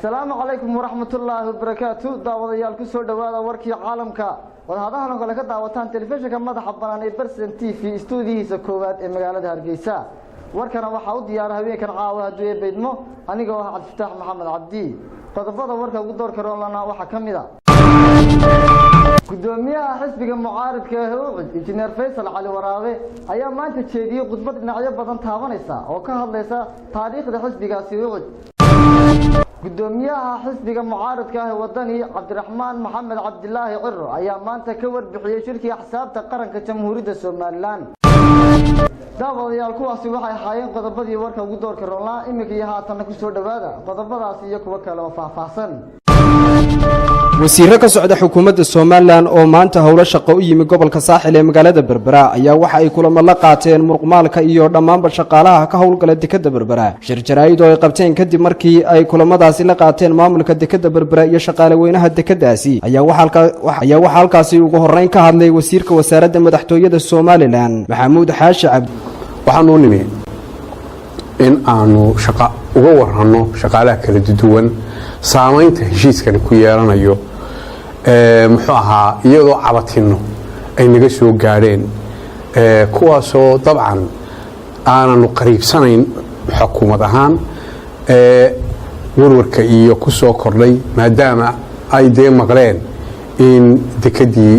Asalaamu calaykum waraxmatullaahi wabarakaatu. Daawadayaal, ku soo dhowaada warkii caalamka wadahadahan oo kale ka daawataan telefishinka madaxa banaan ee Bersen TV, istuudiyihiisa koowaad ee magaalada Hargeysa. Warkana waxaa u diyaara habeenkan caawa hadduu beydmo anigoo ah Cabdifataax Maxamed Cabdi. Qodobada warka ugu doorka roolana waxaa ka mid a: gudoomiyaha xisbiga mucaaridka ee UCID, Injineer Faysal Cali Waraabe, ayaa maanta jeediyey khudbad dhinacyo badan taabanaysa oo ka hadlaysa taariikhda xisbigaasi UCID. Gudoomiyaha xisbiga mucaaridka ah ee Wadani, Cabdiraxmaan Maxamed Cabdilaahi Ciro, ayaa maanta ka warbixiyey shirkii axsaabta qaranka Jamhuuriyadda Somaliland. Daawadayaal, kuwaasi waxay ahaayeen qodobadii warka ugu doorka roolnaa. Iminka iyo haatanna kusoo dhowaada qodobadaasi iyo kuwo kale oo faahfaahsan. Wasiirro ka socda xukuumadda Somaliland oo maanta howlo shaqo u yimi gobolka Saaxil ee magaalada Berbera ayaa waxa ay kulamo la qaateen muruqmaalka iyo dhammaanba shaqaalaha ka howlgala dekadda Berbera. Shir jaraa'id oo ay qabteen kadib markii ay kulamadaasi la qaateen maamulka dekadda Berbera iyo shaqaale weynaha dekadaasi ayaa waxaa halkaasi ugu horreyn ka hadlay wasiirka wasaaradda madaxtooyada Somaliland, Maxamuud Xaashi Cabdi. Waxaanu nimi in aanu shaqa uga waranno shaqaalaha kala duwan saamaynta heshiiskani ku yeelanayo, muxuu ahaa, iyadoo cabatinno ay naga soo gaadheen, kuwaasoo dabcan aananu qariibsanayn xukuumad ahaan warwarka iyo ku soo kordhay, maadaama ay dee maqleen in dekedii,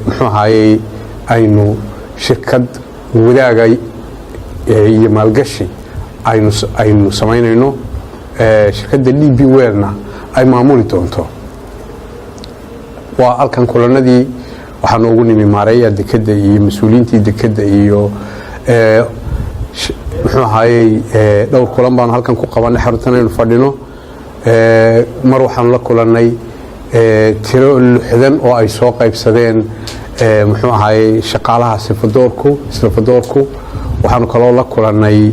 muxuu ahaayey, aynu shirkad wadaaga iyo maalgashi aynu samaynayno, shirkadda DP World-na ay maamuli doonto. Waa halkan kulanadii waxaa noogu nimi maareeya dekedda iyo mas-uuliyiintii dekedda iyo, muxuu ahaayey, dhowr kulan baanu halkan ku qabanay xaruntan aynu fadhino. Mar waxaanu la kulannay tiro 60 oo ay soo qaybsadeen, muxuu ahaayey, shaqaalaha sifadoorku. Waxaanu kaloo la kulannay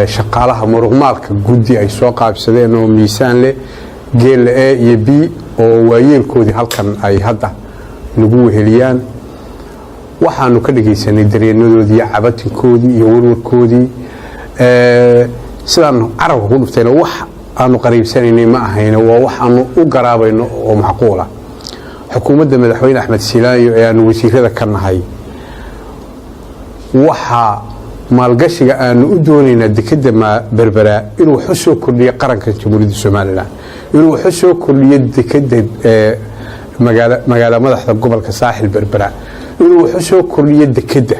shaqaalaha muruqmaalka, guddi ay soo qaybsadeen oo miisaan leh, geella A iyo B, oo waayeelkoodii halkan ay hadda nagu weheliyaan. Waxaanu ka dhegaysanay dareenadoodii iyo cabatinkoodii iyo warwarkoodii. Sidaan carabka ku dhuftayna, wax aanu qariibsanaynay ma ahayno, waa wax aanu u garaabayno oo macquula. Xukuumadda Madaxweyne Axmed Silaanyo ee aanu wasiirada ka nahay, waxaa maalgashiga aanu u doonaynaa dekeda Berbera inuu wax u soo kordhiyo qaranka Jamhuuriyadda Somaliland, inuu wax u soo kordhiyo dekeda magaala madaxda gobolka Saaxil Berbera, inuu wax u soo kordhiyo dekeda.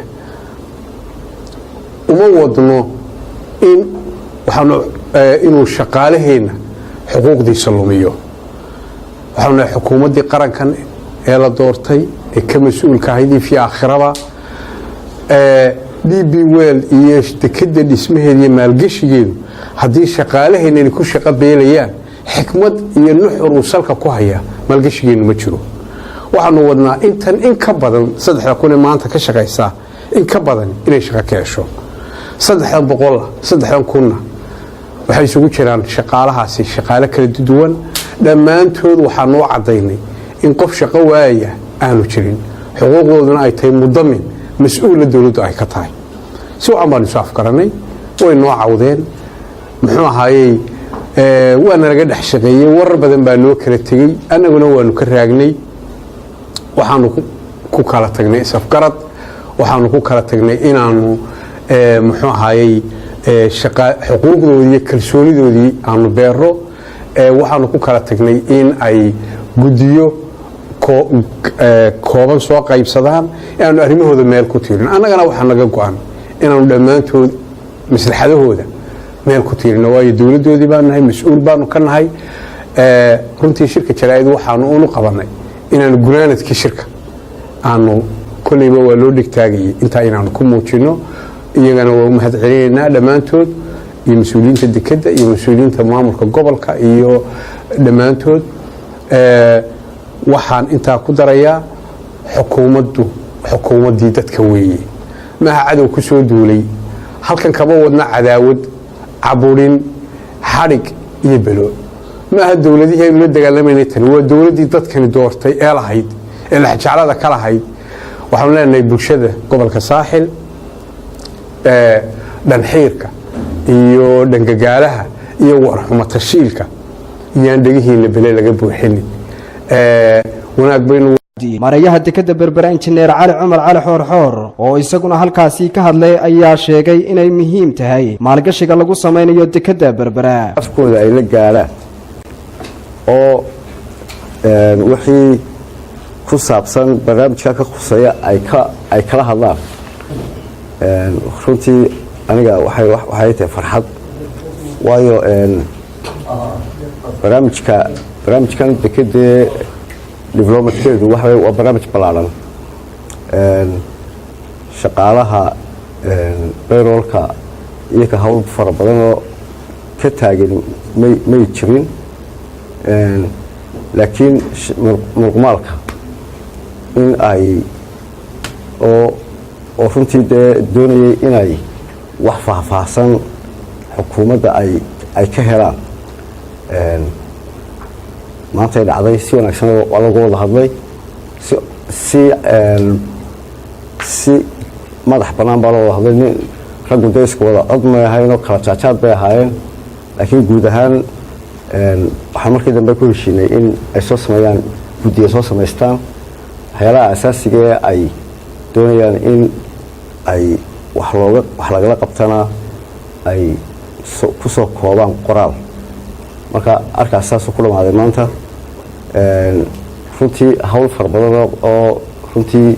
Uma wadno in waxaanu inuu shaqaalaheenna xuquuqdiisa lumiyo. Waxaanu nahay xukuumaddii qarankan ee la doortay ee ka mas-uulka ahayd ifyo aakhiraba. DP World iyo dekeda dhismaheeda iyo maalgeshigeedu, haddii shaqaalaheennani ku shaqo beelayaan, xikmad iyo nuxur uu salka ku haya maalgeshigeenu ma jiro. Waxaanu wadnaa intan in ka badan, 3000 ee maanta ka shaqaysaa in ka badan inay shaqo ka hesho. 300-na, 3000-na waxay isugu jiraan shaqaalahaasi shaqaale kala duwan. Dhammaantood waxaanu u caddaynay in qof shaqo waaya aanu jirin, xuquuqdooduna ay tahay mudamin, mas-uulna dowladdu ay ka tahay. Si wacan baanu isu afgarannay, way noo cawdeen, muxuu ahaayey, waana laga dhex shaqeeyey, warar badan baa noo kala tegey, annaguna waanu ka raagnay. Waxaanu ku kala tagnay isafgarad. Waxaanu ku kala tagnay inaanu, muxuu ahaayey, xuquuqdoodii iyo kalsoonidoodii aanu beero. Waxaanu ku kala tagnay in ay guddiyo kooban soo qaybsadaan, inaanu arrimahooda meel ku tiirin. Annagana waxaa naga go-an inaanu dhammaantood maslaxadahooda meel ku tiirino, waayo dowladdoodii baanu nahay, mas-uul baanu ka nahay. Runtii shirka jaraa'id waxaanu unu qabanay inaanu gunaanadkii shirka aanu kolleyba waa loo dhegtaagayay intaa inaanu ku muujino. Iyagana waa u mahad celinaynaa dhammaantood, iyo mas-uuliyiinta dekedda iyo mas-uuliyiinta maamulka gobolka iyo dhammaantood. Waxaan intaa ku darayaa, xukuumaddu xukuumaddii dadka weeye, maaha cadow ku soo duulay. Halkan kama wadna cadaawad, caburin, xadhig iyo belo. Maaha dowladihii aynu la dagaalamaynay tani, waa dowladdii dadkani doortay ee lahayd ee laxjeclada ka lahayd. Waxaanu leenahay bulshada gobolka Saaxil, dhanxiirka iyo dhangagaalaha Iyo warxumatashiilka iyaan dhegihiina bele laga buuxinin. Wanaag baynu Maareeyaha dekadda Berbera, Injineer Cali Cumar Cali Xoorxoor, oo isaguna halkaasi ka hadlay, ayaa sheegay inay muhiim tahay maalgashiga lagu samaynayo dekadda Berbera. Afkooda ay la gaaraan oo wixii ku saabsan barnaamijka ka khuseeya ay kala hadlaan. Runtii aniga waxay tahay farxad, waayo barnaamijkan dekedee developmentkeedu waxa waa barnaamij ballaaran. Shaqaalaha payrollka iyo ka hawl fara badanoo ka taagan may jirin, laakiin muruqmaalka in ay oo runtii dee doonayay inay wax faahfaahsan xukuumadda ay ka helaan maantay dhacday. Si wanaagsan waa lagu wada hadlay, si madax bannaan baa loo wada hadlay. Nin raggu dee isku wada cod may ahayn oo kala jaajaad bay ahaayeen, laakiin guud ahaan waxaan markii dambe ku heshiinay in ay soo sameeyaan guddiya, soo samaystaan waxyaalaha asaasiga ee ay doonayaan in ay wax looga wax lagala qabtana ay ku soo koobaan qoraal. Marka arkaas saasuu ku dhamaaday maanta. Runtii hawl fara badan oo runtii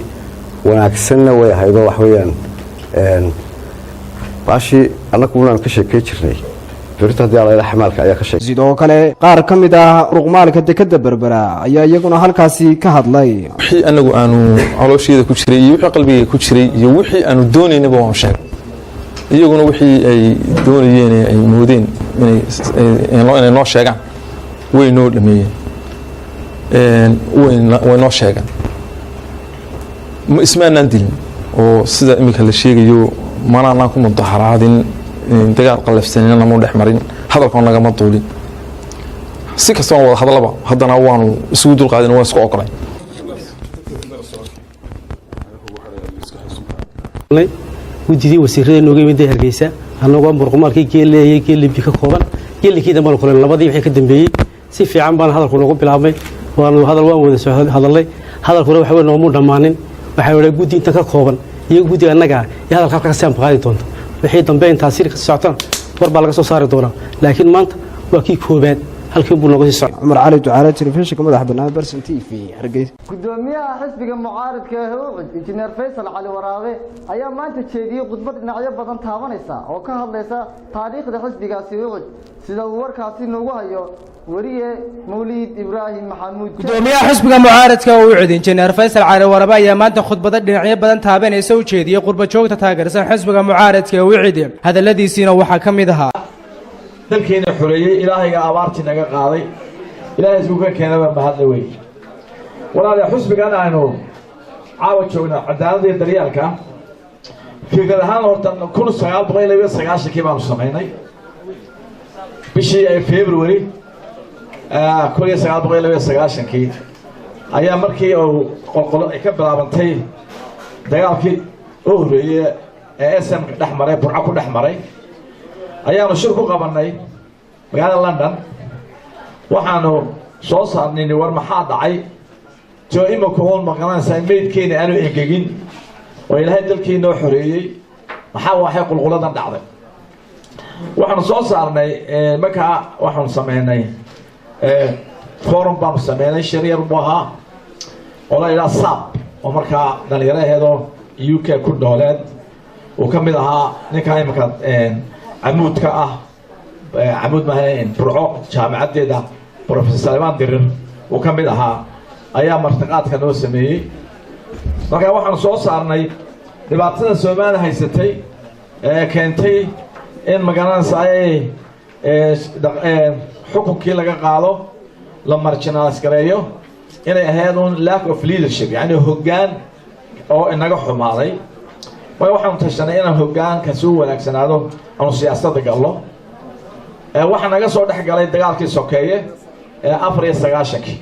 wanaagsanna way ahaydoo wax weeyaan baashii annagu unaan ka sheekey jirnay berita haddii alayla xamaalka ayaa ka sheekay. Sidoo kale qaar ka mid ah muruqmaalka dekadda Berbera ayaa iyaguna halkaasi ka hadlay. Wixii anagu aanu caloosheeda ku jiray iyo wixii qalbiga ku jiray iyo wixii aanu doonaynaba waanu sheegay, iyaguna wixii ay doonayeen ay moodeen inay noo sheegaan way noo dhameeyeen, way noo sheegeen. Ismaanaan dilin oo sida iminka la sheegayo manaanaan ku mudaharaadin, dagaal qallafsanina namu dhex marin, hadalkoo nagama duulin. Si kastoona wada hadlaba haddana waanu isugu dulqaadin, waan isku ogolay. Guddidii wasiirada nooga yimid Hargeysa, annagoo muruqmaalkii geeleeyay geelibi ka kooban, geelikii dambaan kulen labadii wixii ka dambeeyey si fiican baan hadalku noogu bilaabmay. Waanu hadal waan wada soo hadalnay, hadalkuna waxa wey noomu dhammaanin. Waxaa wada guddi intan ka kooban iyo guddi annaga iyo hadalka halka kasii anfaqaadi doonta. Wixii dambe intaas ka socotana war baa laga soo saari doonaa, laakiin maanta waa kii koobaad, halkii buu nooga sii socday. Cumar Cali Ducaale, Telefishinka madaxa bannaan Berson TV, Hargeysa. Gudoomiyaha xisbiga mucaaridka ee UCID, Injineer Faysal Cali Waraabe, ayaa maanta jeediyey khudbad dhinacyo badan taabanaysa oo ka hadlaysa taariikhda xisbigaasi UCID, sida uu warkaasi noogu hayo weriye Mawliid Ibraahim Maxamuud. Gudoomiyaha xisbiga mucaaradka UCID, Injineer Faysal Cali Warabe, ayaa maanta khudbado dhinacyo badan taabanaysa u jeediyey qurba joogta taageersan xisbiga mucaaradka ee UCID. Hadalladiisiina waxaa ka mid ahaa: Dalkeena xoreeyey, Ilaahayga abaartii naga qaaday, Ilaahay isku ka keenaba mahadle wey. Walaalayaa, xusbigan aynu caawa joognaa, Cadaaladda iyo Daryaalka, fikrad ahaan horta 1992-kii baanu samaynay, bishii February 1992-kii ayaa markii uu qolqolo ay ka bilaabantay dagaalkii u horreeyey ee SM dhex maray, Burco ku dhex maray, ayaanu shir ku qabannay magaalada London. Waxaanu soo saarnay, war maxaa dhacay jo imika uun maqanaysaa meydkeena aanu engegin oo Ilaahay dalkii noo xoreeyey, maxaa waxay qulquladan dhacday? Waxaanu soo saarnay markaa, waxaanu sameynay forum baanu sameynay, shir yar buu ahaa oo la yidhaha SAB, oo markaa dhalinyaraheedoo UK ku nooleed uu ka mid ahaa ninkaa imika camuudka ah, camuud maaha, Burco jaamicaddeeda, Professor Salimaan Dirir uu ka mid ahaa, ayaa martiqaadka noo sameeyey. Marka waxaanu soo saarnay dhibaatada Soomaaliya haysatay ee keentay in magaranaysa ay xukunkii laga qaado, la marginalize gareeyo, inay ahayd un lack of leadership, yacni hoggaan oo inaga xumaaday. Waayo waxaanu tashanay inaan hoggaanka si u wanaagsanaado aanu siyaasadda gallo. Waxaa naga soo dhex galay dagaalkii sokeeye ee 94-kii.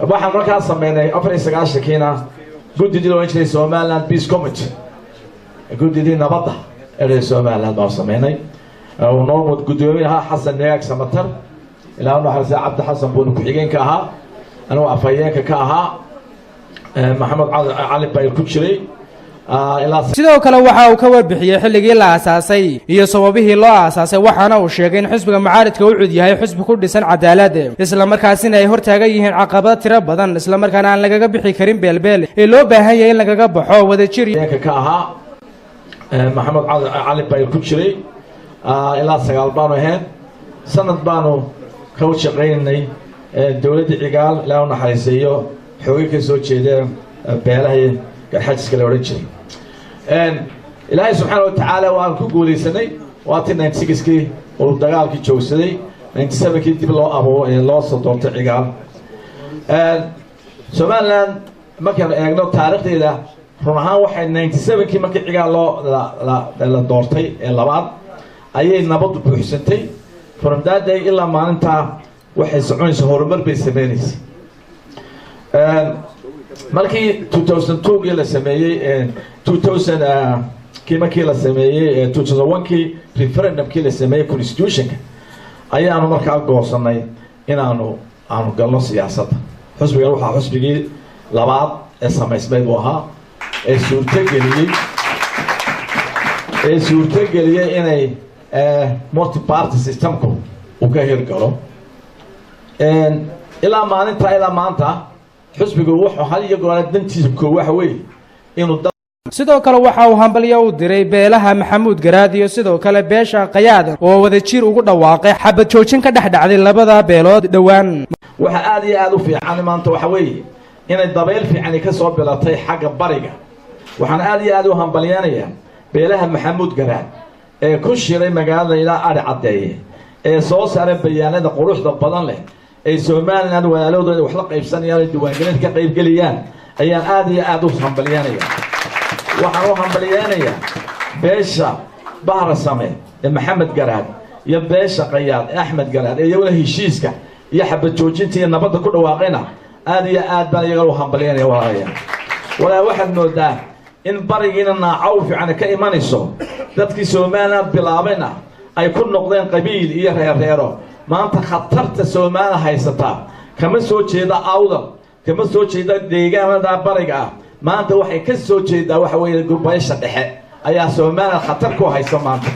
Waxaan markaa sameynay 94-kiina guddidii la odhan jiray Somaliland Peace Committee, guddidii nabadda ee reer Somaliland baanu sameynay. Uu noo guddoomiye ahaa Xasan Negaag Samatar, ilaa naxariista. Cabdi Xasan buuna ku-xigeenka ahaa, anigu afhayeenka ka ahaa, Maxamed Cali Bayr ku jiray ilaa. Sidoo kale waxa uu ka warbixiyey xilligii la aasaasay iyo sababihii loo aasaasay, waxaana uu sheegay in xisbiga mucaaridka UCID yahay xisbi ku dhisan cadaalad, islamarkaasina ay hortaagan yihiin caqabado tiro badan, islamarkaana aan lagaga bixi karin beelbeel ee loo baahan yahay in lagaga baxo wadajir. Ka ahaa, Maxamed Cali Bayr ku jiray, ilaa 9 baanu ahayn. Sanad baanu ka shaqaynaynay dowladda Cigaal, ilaa u naxariiseeyo, xoogay ka soo jeedeen beelahii Garxajiska la odhan jiray. Ilaahay subxaana wa tacaala waan ku guulaysanay. Waa tii 96-kii uu dagaalkii joogsaday, 97-kii dib loo abo loo soo doortay Cigaal. Somaliland markaanu eegno taariikhdeeda, run ahaan waxay 97-kii markii Cigaal loo la doortay ee labaad ayay nabaddu buuxsantay. From that day ilaa maalintaa waxay soconaysa, horumar bay sameynaysa. Markii 2002-gii la sameeyey, 2000 kii markii la sameeyey, 2001-kii referendumkii la sameeyey constitutionka, ayaanu markaa goosanay inaanu aanu galno siyaasadda. Xusbigan waxaa xusbigii labaad ee samaysmay buu ahaa ee suurtogeliyey inay multi party systemku uu ka hirgalo. Ilaa maalinta ilaa maanta xusbigu wuxuu hal iyo goor dantiisa koo waxa weeye inuu Sidoo kale waxa uu hambalyo u diray beelaha Maxamuud Garaad iyo sidoo kale beesha Qayaad oo wadajir ugu dhawaaqay xabad joojin ka dhex dhacday labada beelood dhowaan. Waxa aada iyo aada u fiican maanta waxa weeye inay dabayl fiicani ka soo bilatay xagga bariga. Waxaan aada iyo aada u hambalyanayaa beelaha Maxamuud Garaad ee ku shiray magaalada ilaa Adhi Caddeeye, ee soo saaray bayaanada quruxda badan leh ay Somaliland walaalahooda wax la qaybsanayaan oo diiwaangelinta ka qaybgeliyaan ayaan aada iyo aada u hambalyanaya. Waxaan u hambalyeynayaa beesha Bahrasame ee Maxamed Garaad iyo beesha Qayaad ee Axmed Garaad ee iyaguna heshiiska iyo xabad joojinta iyo nabadda ku dhawaaqayna. Aada iyo aad baan iyagana u hambalyeynaya, walaalayaal. Walaa waxaad moodaa in barigiina naacow fiican ka imanayso, dadkii Somaliland bilaabayna ay ku noqdeen qabiil iyo reerreero. Maanta khatarta Somaliland haysataa kama soo jeeda Awdal, kama soo jeeda deegaanada bariga ah. Maanta waxay ka soo jeedaa waxa weeye beesha dhexe ayaa Somaliland khatar ku haysa maanta,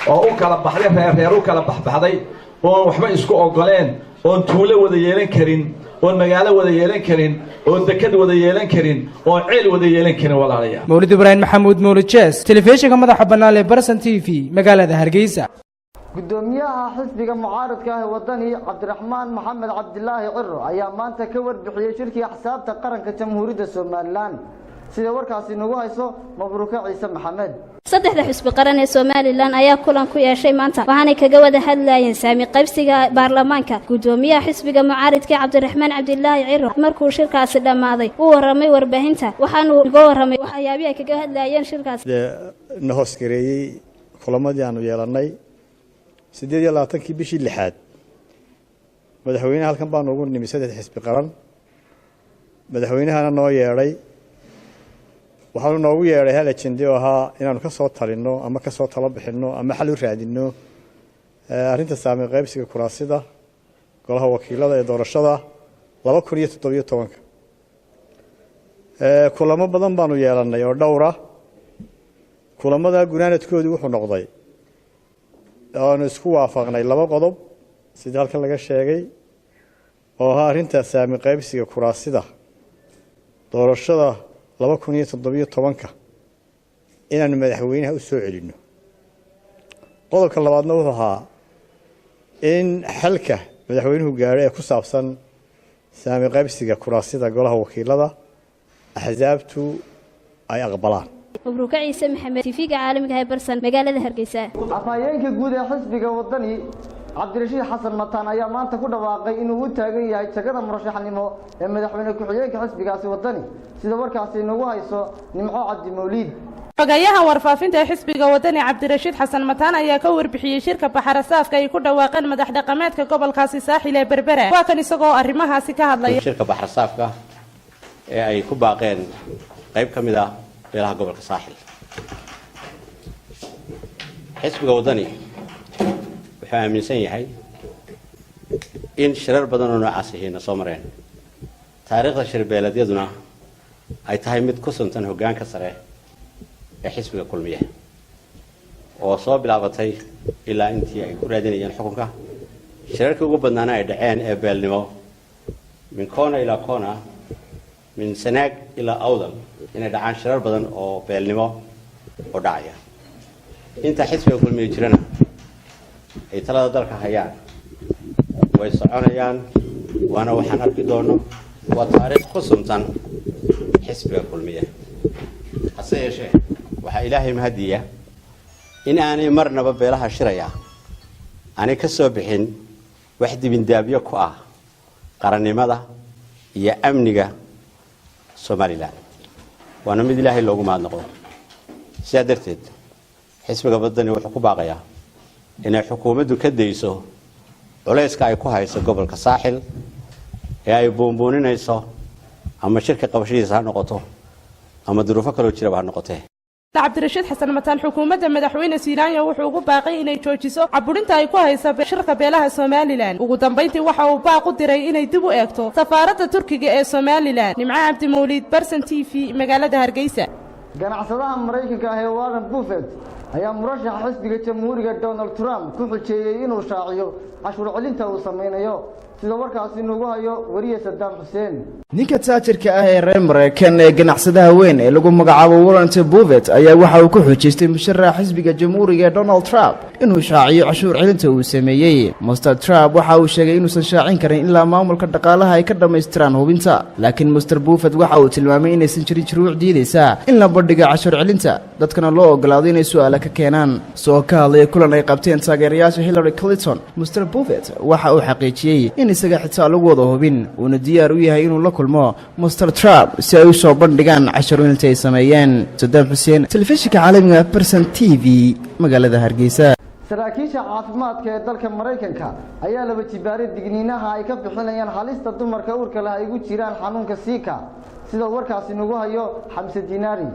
oo u kala baxday reerreer, u kala baxbaxday, oon waxba isku ogoleen, oon tuulo wada yeelan karin, oon magaalo wada yeelan karin, oon dekad wada yeelan karin, oon ceel wada yeelan karin, walaalayaal. Mawlid Ibraahim Maxamuud, Mawlid Jees, telefishinka madaxa bannaan ee Barsan TV, magaalada Hargeysa. Gudoomiyaha xisbiga mucaaradka ah ee Wadani, Cabdiraxmaan Maxamed Cabdilaahi Ciro, ayaa maanta ka warbixiyey shirkii axsaabta qaranka Jamhuuriyadda Somaliland. Sida warkaasi nagu hayso Mabruuka Ciise Maxamed. Saddexda xusbi qaran ee Somaliland ayaa kulan ku yeeshay maanta, waxaanay kaga wada hadlayeen saami qaybsiga baarlamaanka. Gudoomiyaha xisbiga mucaaridka Cabdiraxmaan Cabdilaahi Ciro markuu shirkaasi dhammaaday u warramay warbaahinta, waxaanu uga warramay waxyaabihii ay kaga hadlayeen shirkaasi. Na hoosgareeyey kulamadii aanu yeelannay 28-kii bishii lixaad, madaxweynaha halkan baanu ugu nimi saddex xisbi qaran. Madaxweynahana noo yeedhay, waxaanu noogu yeedhay hal ajende oo ahaa inaanu ka soo talinno ama ka soo talo bixinno ama xal u raadinno arrinta saami qaybsiga kuraasida golaha wakiilada ee doorashada 2017-ka. Kulamo badan baanu yeelannay oo dhowra. Kulamada gunaanadkoodu wuxuu noqday oanu isku waafaqnay laba qodob, sida halkan laga sheegay, oo ahaa arrinta saami qaybsiga kuraasida doorashada 2017-ka inaanu madaxweynaha u soo celinno. Qodobka labaadna wuxuu ahaa in xalka madaxweynuhu gaadho ee ku saabsan saami qaybsiga kuraasida golaha wakiilada axsaabtu ay aqbalaan. Mabruuka Ciise Maxamed, TV-ga caalamiga ee Barsan, magaalada Hargeysa. Afhayeenka guud ee xisbiga Wadani, Cabdirashiid Xasan Mataan, ayaa maanta ku dhawaaqay inuu u taagan yahay jagada murashaxnimo ee madaxweyne ku-xigeenka xisbigaasi Wadani. Sida warkaasi inagu hayso Nimco Cabdi Mawliid. Xogayaha warfaafinta ee xisbiga Wadani, Cabdirashiid Xasan Mataan, ayaa ka warbixiyey shirka Baxarasaafka ay ku dhawaaqeen madax dhaqameedka gobolkaasi Saaxil ee Berbera. Waa kan isagoo arrimahaasi ka hadlaya. Shirka Baxrasaafka ee ay ku baaqeen qayb ka mid ah beelaha gobolka Saaxil, xisbiga Wadani Wuxuu aaminsan yahay in shirar badan oo noocaas ahiina soo mareen, taariikhda shirbeeleedyaduna ay tahay mid ku suntan hoggaanka sare ee xisbiga Kulmiye, oo soo bilaabatay ilaa intii ay ku raadinayeen xukunka. Shirarkii ugu badnaana ay dhaceen ee beelnimo, min koona ilaa koona, min Sanaag ilaa Awdal, inay dhacaan shirar badan oo beelnimo oo dhacaya. Inta xisbiga Kulmiye jirana ay talada dalka hayaan, way soconayaan, waana waxaan arki doono. Waa taariikh ku suntan xisbiga Kulmiye. Hase yeeshee, waxaa Ilaahay mahadiya in aanay marnaba beelaha shiraya aanay ka soo bixin wax dibindaabyo ku ah qarannimada iyo amniga Somaliland, waana mid Ilaahay loogu mahadnaqo. Sidaa darteed, xisbiga Wadani wuxuu ku baaqayaa inay xukuumaddu ka dayso culayska ay ku hayso gobolka Saaxil ee ay buunbuuninayso, ama shirka qabashadiisa ha noqoto ama duruufo kaloo jiraba ha noqotee. Cabdirashiid Xasan Mataan xukuumadda madaxweyne Silaanya wuxuu ugu baaqay inay joojiso caburinta ay ku haysa shirka beelaha Somaliland. Ugu dambayntii, waxa uu baaq u diray inay dib u eegto safaaradda Turkiga ee Somaliland. Nimco Cabdi Mawliid, Barsan TV, magaalada Hargeysa. Ganacsadaha Maraykanka ah ee Warren Buffett ayaa murashaxa xisbiga Jamhuuriga Donald Trump ku xujeeyey inuu shaaciyo cashuur celinta uu samaynayo, sida warkaasi nugu hayo wariye Sadaam Xuseen. Ninka taajirka ah ee reer Maraykan ee ganacsadaha weyn ee lagu magacaabo Warren Buffett ayaa waxa uu ku xujaystay musharaxa xisbiga Jamhuuriga ee Donald Trump inuu shaaciyo cashuur celinta uu sameeyey. Mister Trump waxa uu sheegay inuusan shaacin karin ilaa maamulka dhaqaalaha ay ka dhammaystiraan hubinta, laakiin Mister Buffett waxa uu tilmaamay inaysan jirin shuruuc diidaysa in la bandhigo cashuur celinta, dadkana loo ogolaado inay su'aala ka keenaan. Soo ka hadlaya kulan ay qabteen taageerayaasha Hillary Clinton, Mister Buffett waxa uu xaqiijiyey in isaga xitaa lagu wada hubin, uuna diyaar u yahay inuu la kulmo Mister Trump si ay u soo bandhigaan cashuurinta ay sameeyeen. Sadaam Xuseen, telefishinka caalamiga Barsan TV, magaalada Hargeysa. Saraakiisha caafimaadka ee dalka Maraykanka ayaa laba jibaaray digniinaha ay ka bixinayaan halista dumarka uurka leh ay ugu jiraan xanuunka Zika, sida warkaasi nagu hayo Xamse Dinaari.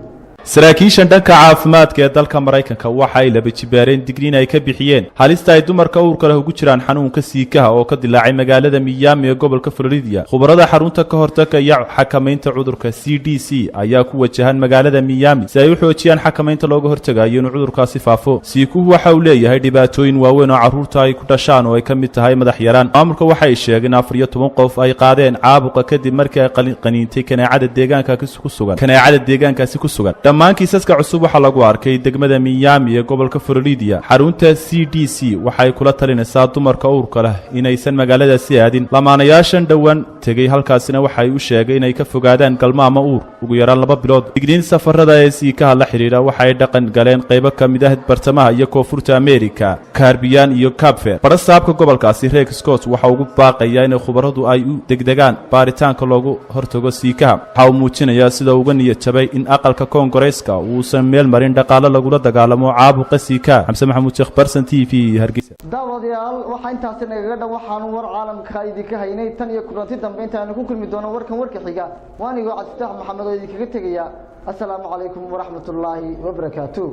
Saraakiishan dhanka caafimaadka ee dalka Maraykanka waxa ay laba jibaareen digniin ay ka bixiyeen halista ay dumarka uurka leh ugu jiraan xanuunka Zikaha oo ka dilaacay magaalada Miami ee gobolka Floridia. Khubarada xarunta ka hortagga iyo xakamaynta cudurka CDC ayaa ku wajahan magaalada Miami si ay u xoojiyaan xakamaynta looga hortagayo inuu cudurkaasi faafo. Zikuhu waxa uu leeyahay dhibaatooyin waaweyn oo carruurta ay ku dhashaan, oo ay ka mid tahay madax yaraan. Maamulka waxay sheegeen 14 qof ay qaadeen caabuqa kadib markii ay qaniintay kaneecada deegaankaasi ku sugan. Kaneecada deegaankaasi ku sugan. Dhammaan kiisaska cusub waxaa lagu arkay degmada Miami ee gobolka Floridia. Xarunta CDC waxay kula talinaysaa dumarka uurka leh inaysan magaaladaasi aadin. Lamaanayaashan dhowaan tegey halkaasina waxay u sheegay inay ka fogaadaan galmo ama uur ugu yaraan 2 bilood. Digniin safarada ee Zikaha la xidhiidha waxay dhaqan galeen qaybo ka mid ah bartamaha iyo koonfurta Amerika, Caribbean iyo Cape Verde. Barasaabka gobolkaasi Rick Scott waxa ugu baaqayaa inay khubaradu ay u degdegaan baaritaanka loogu hortago Zikaha. Waxa uu muujinayaa sida uga niyad jabay in aqalka koongareeska uusan meel marin dhaqaalo lagula dagaalamo caabuqa Zikaha. Xamse Maxamuud Sheekh, Barsan TV, Hargeysa. Daawadayaal, waxaa intaasi nagaga dhan waxaanu war caalamka idinka haynay. Tan iyo kulanti dambe intaanu ku kulmi doono warkan warka xiga, waanigoo Cabdifatax Maxamed oo idinkaga tegaya. Assalaamu calaykum waraxmatullaahi wabarakaatu.